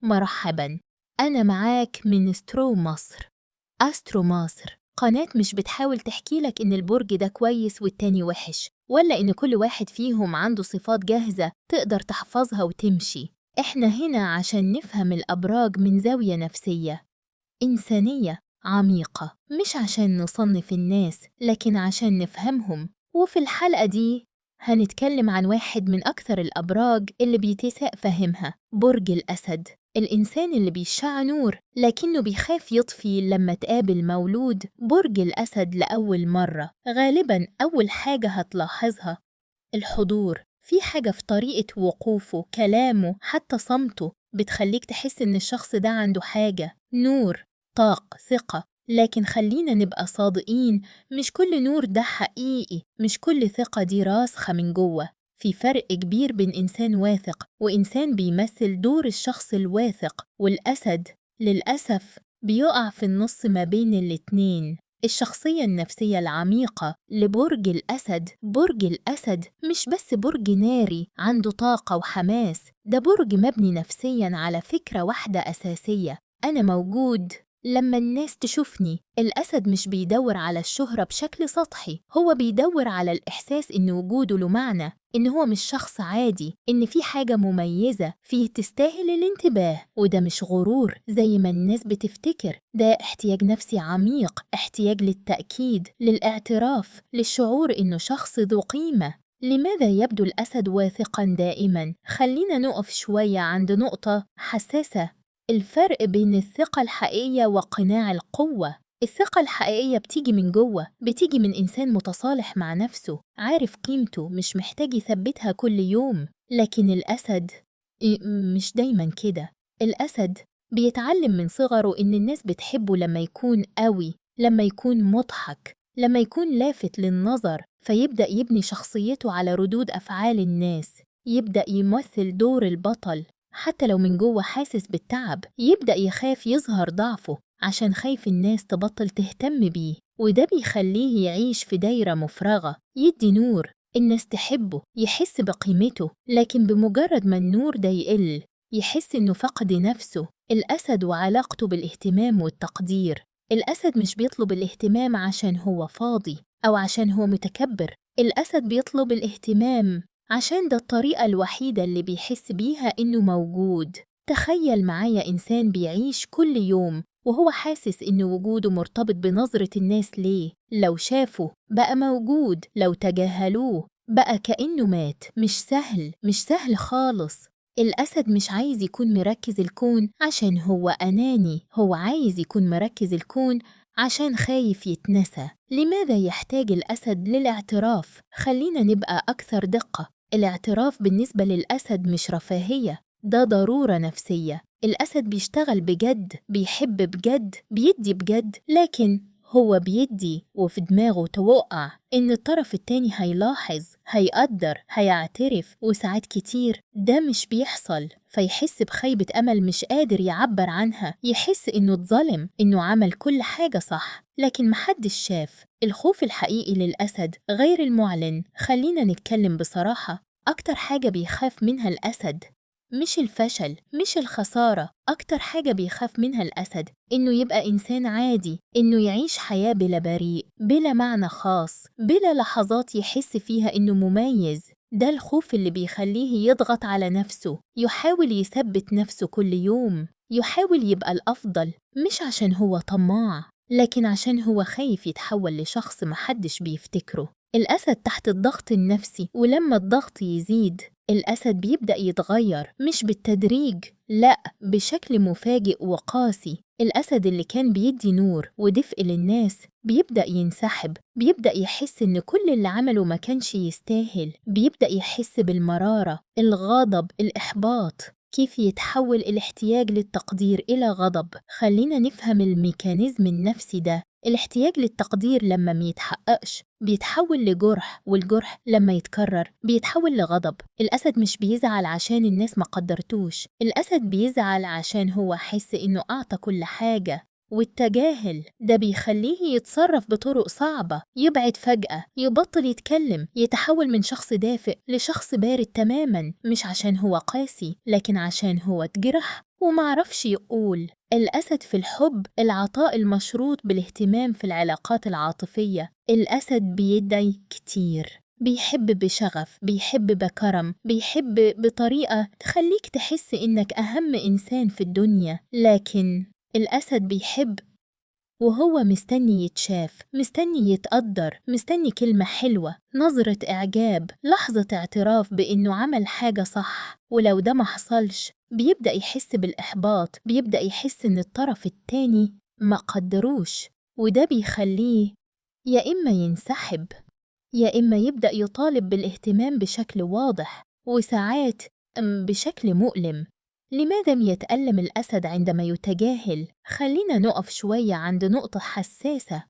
مرحبا، أنا معاك من استرو مصر. أسترو مصر قناة مش بتحاول تحكي لك إن البرج ده كويس والتاني وحش، ولا إن كل واحد فيهم عنده صفات جاهزة تقدر تحفظها وتمشي. إحنا هنا عشان نفهم الأبراج من زاوية نفسية إنسانية عميقة، مش عشان نصنف الناس، لكن عشان نفهمهم. وفي الحلقة دي هنتكلم عن واحد من أكثر الأبراج اللي بيتساء فهمها، برج الأسد. الإنسان اللي بيشع نور لكنه بيخاف يطفي. لما تقابل مولود برج الأسد لأول مرة، غالباً أول حاجة هتلاحظها الحضور. في حاجة في طريقة وقوفه، كلامه، حتى صمته بتخليك تحس إن الشخص ده عنده حاجة، نور، طاقة، ثقة. لكن خلينا نبقى صادقين، مش كل نور ده حقيقي، مش كل ثقة دي راسخة من جوه. في فرق كبير بين إنسان واثق وإنسان بيمثل دور الشخص الواثق، والأسد للأسف بيقع في النص ما بين الاتنين. الشخصية النفسية العميقة لبرج الأسد. برج الأسد مش بس برج ناري عنده طاقة وحماس، ده برج مبني نفسياً على فكرة واحدة أساسية: أنا موجود لما الناس تشوفني. الأسد مش بيدور على الشهرة بشكل سطحي، هو بيدور على الإحساس إن وجوده له معنى، إن هو مش شخص عادي، إن في حاجة مميزة فيه تستاهل الانتباه. وده مش غرور زي ما الناس بتفتكر، ده احتياج نفسي عميق، احتياج للتأكيد، للاعتراف، للشعور إنه شخص ذو قيمة. لماذا يبدو الأسد واثقاً دائماً؟ خلينا نقف شوية عند نقطة حساسة: الفرق بين الثقة الحقيقية وقناع القوة. الثقة الحقيقية بتيجي من جوه، بتيجي من إنسان متصالح مع نفسه، عارف قيمته، مش محتاج يثبتها كل يوم. لكن الأسد مش دايما كده. الأسد بيتعلم من صغره إن الناس بتحبه لما يكون قوي، لما يكون مضحك، لما يكون لافت للنظر، فيبدأ يبني شخصيته على ردود أفعال الناس، يبدأ يمثل دور البطل حتى لو من جوه حاسس بالتعب، يبدأ يخاف يظهر ضعفه عشان خايف الناس تبطل تهتم بيه. وده بيخليه يعيش في دايرة مفرغة، يدي نور الناس تحبه، يحس بقيمته، لكن بمجرد ما النور ده يقل يحس إنه فقد نفسه. الأسد وعلاقته بالاهتمام والتقدير. الأسد مش بيطلب الاهتمام عشان هو فاضي أو عشان هو متكبر، الأسد بيطلب الاهتمام عشان ده الطريقة الوحيدة اللي بيحس بيها إنه موجود. تخيل معايا إنسان بيعيش كل يوم وهو حاسس إن وجوده مرتبط بنظرة الناس ليه، لو شافه بقى موجود، لو تجاهلوه بقى كأنه مات. مش سهل، مش سهل خالص. الأسد مش عايز يكون مركز الكون عشان هو أناني، هو عايز يكون مركز الكون عشان خايف يتنسى. لماذا يحتاج الأسد للاعتراف؟ خلينا نبقى أكثر دقة. الاعتراف بالنسبة للأسد مش رفاهية، ده ضرورة نفسية. الأسد بيشتغل بجد، بيحب بجد، بيدي بجد، لكن هو بيدي وفي دماغه توقع إن الطرف التاني هيلاحظ، هيقدر، هيعترف، وساعات كتير ده مش بيحصل، فيحس بخيبة أمل مش قادر يعبر عنها، يحس إنه اتظلم، إنه عمل كل حاجة صح لكن محدش شاف. الخوف الحقيقي للأسد غير المعلن. خلينا نتكلم بصراحة، أكتر حاجة بيخاف منها الأسد مش الفشل، مش الخسارة. أكتر حاجة بيخاف منها الأسد إنه يبقى إنسان عادي، إنه يعيش حياة بلا بريء، بلا معنى خاص، بلا لحظات يحس فيها إنه مميز. ده الخوف اللي بيخليه يضغط على نفسه، يحاول يثبت نفسه كل يوم، يحاول يبقى الأفضل، مش عشان هو طماع، لكن عشان هو خايف يتحول لشخص محدش بيفتكره. الأسد تحت الضغط النفسي، ولما الضغط يزيد الأسد بيبدأ يتغير، مش بالتدريج، لأ، بشكل مفاجئ وقاسي. الأسد اللي كان بيدي نور ودفء للناس بيبدأ ينسحب، بيبدأ يحس إن كل اللي عمله ما كانش يستاهل، بيبدأ يحس بالمرارة، الغضب، الإحباط. كيف يتحول الاحتياج للتقدير إلى غضب؟ خلينا نفهم الميكانيزم النفسي ده. الاحتياج للتقدير لما ميتحققش بيتحول لجرح، والجرح لما يتكرر بيتحول لغضب. الأسد مش بيزعل عشان الناس ما قدرتوش، الأسد بيزعل عشان هو حس إنه أعطى كل حاجة والتجاهل ده بيخليه يتصرف بطرق صعبة، يبعد فجأة، يبطل يتكلم، يتحول من شخص دافئ لشخص بارد تماما، مش عشان هو قاسي لكن عشان هو اتجرح. ومعرفش يقول. الأسد في الحب، العطاء المشروط بالاهتمام في العلاقات العاطفية. الأسد بيدعي كتير، بيحب بشغف، بيحب بكرم، بيحب بطريقة تخليك تحس إنك أهم إنسان في الدنيا. لكن الأسد بيحب وهو مستني يتشاف، مستني يتقدر، مستني كلمة حلوة، نظرة إعجاب، لحظة اعتراف بإنه عمل حاجة صح. ولو ده ما حصلش بيبدأ يحس بالإحباط، بيبدأ يحس إن الطرف التاني ما قدروش، وده بيخليه يا إما ينسحب يا إما يبدأ يطالب بالاهتمام بشكل واضح، وساعات بشكل مؤلم. لماذا يتألم الأسد عندما يتجاهل؟ خلينا نقف شوية عند نقطة حساسة.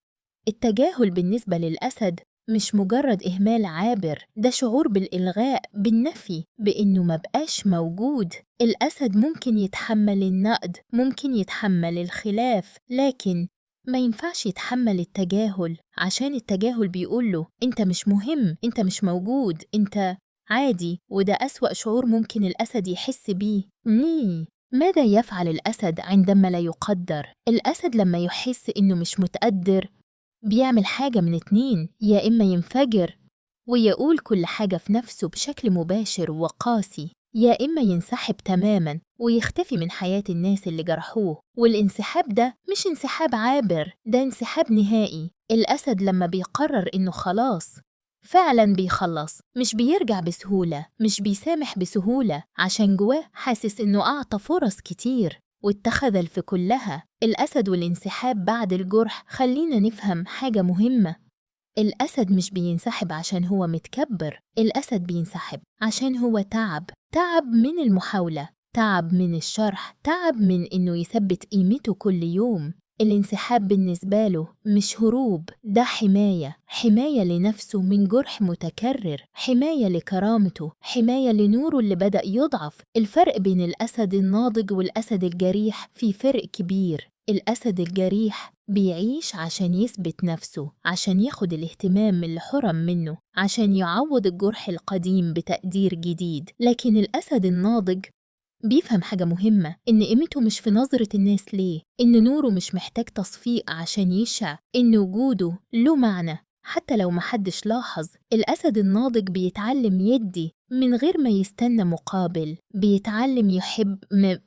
التجاهل بالنسبة للأسد مش مجرد إهمال عابر، ده شعور بالإلغاء، بالنفي، بإنه ما بقاش موجود. الأسد ممكن يتحمل النقد، ممكن يتحمل الخلاف، لكن ما ينفعش يتحمل التجاهل، عشان التجاهل بيقوله أنت مش مهم، أنت مش موجود، أنت عادي. وده أسوأ شعور ممكن الأسد يحس بيه. ماذا يفعل الأسد عندما لا يقدر؟ الأسد لما يحس إنه مش متقدر بيعمل حاجة من اتنين، يا إما ينفجر ويقول كل حاجة في نفسه بشكل مباشر وقاسي، يا إما ينسحب تماماً ويختفي من حياة الناس اللي جرحوه. والانسحاب ده مش انسحاب عابر، ده انسحاب نهائي. الأسد لما بيقرر إنه خلاص فعلاً بيخلص، مش بيرجع بسهولة، مش بيسامح بسهولة، عشان جواه حاسس إنه أعطى فرص كتير واتخذل في كلها. الأسد والانسحاب بعد الجرح، خلينا نفهم حاجة مهمة. الأسد مش بينسحب عشان هو متكبر، الأسد بينسحب عشان هو تعب، تعب من المحاولة، تعب من الشرح، تعب من إنه يثبت قيمته كل يوم. الانسحاب بالنسبة له مش هروب، ده حماية، حماية لنفسه من جرح متكرر، حماية لكرامته، حماية لنوره اللي بدأ يضعف. الفرق بين الأسد الناضج والأسد الجريح في فرق كبير. الأسد الجريح بيعيش عشان يثبت نفسه، عشان ياخد الاهتمام اللي حرم منه، عشان يعوض الجرح القديم بتقدير جديد. لكن الأسد الناضج بيفهم حاجة مهمة، إن قيمته مش في نظرة الناس ليه، إن نوره مش محتاج تصفيق عشان يشع، إن وجوده له معنى حتى لو محدش لاحظ. الأسد الناضج بيتعلم يدي من غير ما يستنى مقابل، بيتعلم يحب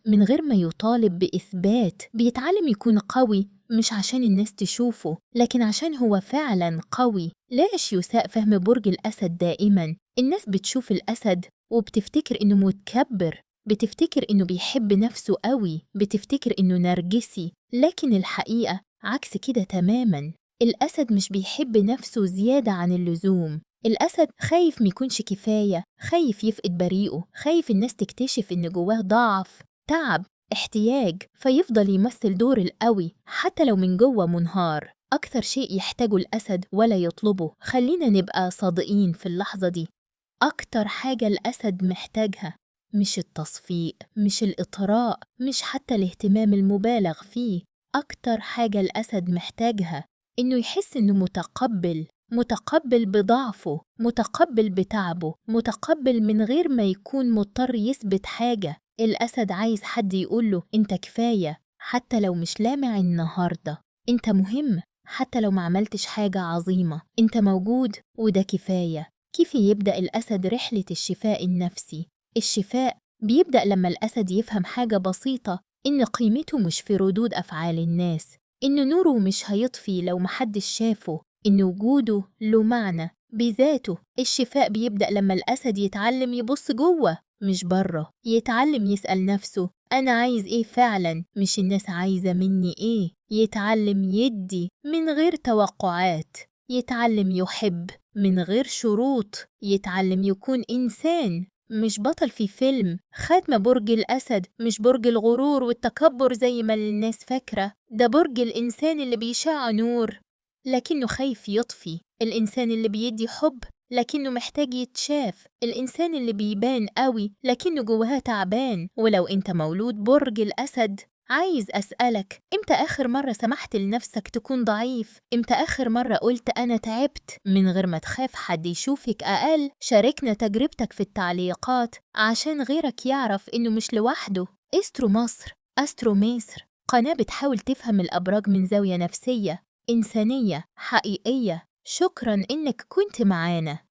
من غير ما يطالب بإثبات، بيتعلم يكون قوي مش عشان الناس تشوفه، لكن عشان هو فعلاً قوي. ليش يساء فهم برج الأسد دائماً؟ الناس بتشوف الأسد وبتفتكر إنه متكبر، بتفتكر إنه بيحب نفسه قوي، بتفتكر إنه نرجسي، لكن الحقيقة عكس كده تماماً. الأسد مش بيحب نفسه زيادة عن اللزوم. الأسد خايف ميكونش كفاية، خايف يفقد بريقه، خايف الناس تكتشف إن جواه ضعف، تعب، احتياج، فيفضل يمثل دور القوي حتى لو من جوه منهار. أكثر شيء يحتاجه الأسد ولا يطلبه، خلينا نبقى صادقين في اللحظة دي، أكتر حاجة الأسد محتاجها مش التصفيق، مش الإطراء، مش حتى الاهتمام المبالغ فيه. أكتر حاجة الأسد محتاجها إنه يحس إنه متقبل، متقبل بضعفه، متقبل بتعبه، متقبل من غير ما يكون مضطر يثبت حاجة. الأسد عايز حد يقوله أنت كفاية حتى لو مش لامع النهاردة، أنت مهم حتى لو ما عملتش حاجة عظيمة، أنت موجود وده كفاية. كيف يبدأ الأسد رحلة الشفاء النفسي؟ الشفاء بيبدأ لما الأسد يفهم حاجة بسيطة، إن قيمته مش في ردود أفعال الناس، إن نوره مش هيطفي لو محدش شافه، إن وجوده له معنى بذاته. الشفاء بيبدأ لما الأسد يتعلم يبص جوه مش بره، يتعلم يسأل نفسه أنا عايز إيه فعلا، مش الناس عايزة مني إيه، يتعلم يدي من غير توقعات، يتعلم يحب من غير شروط، يتعلم يكون إنسان مش بطل في فيلم. خاتمة برج الأسد مش برج الغرور والتكبر زي ما الناس فاكرة، ده برج الإنسان اللي بيشع نور لكنه خايف يطفي، الإنسان اللي بيدي حب لكنه محتاج يتشاف، الإنسان اللي بيبان قوي لكنه جواه تعبان. ولو أنت مولود برج الأسد، عايز أسألك، إمتى آخر مرة سمحت لنفسك تكون ضعيف؟ إمتى آخر مرة قلت أنا تعبت من غير ما تخاف حد يشوفك أقل؟ شاركنا تجربتك في التعليقات عشان غيرك يعرف إنه مش لوحده. استرو مصر، أسترو مصر، قناة بتحاول تفهم الأبراج من زاوية نفسية، إنسانية، حقيقية. شكراً إنك كنت معانا.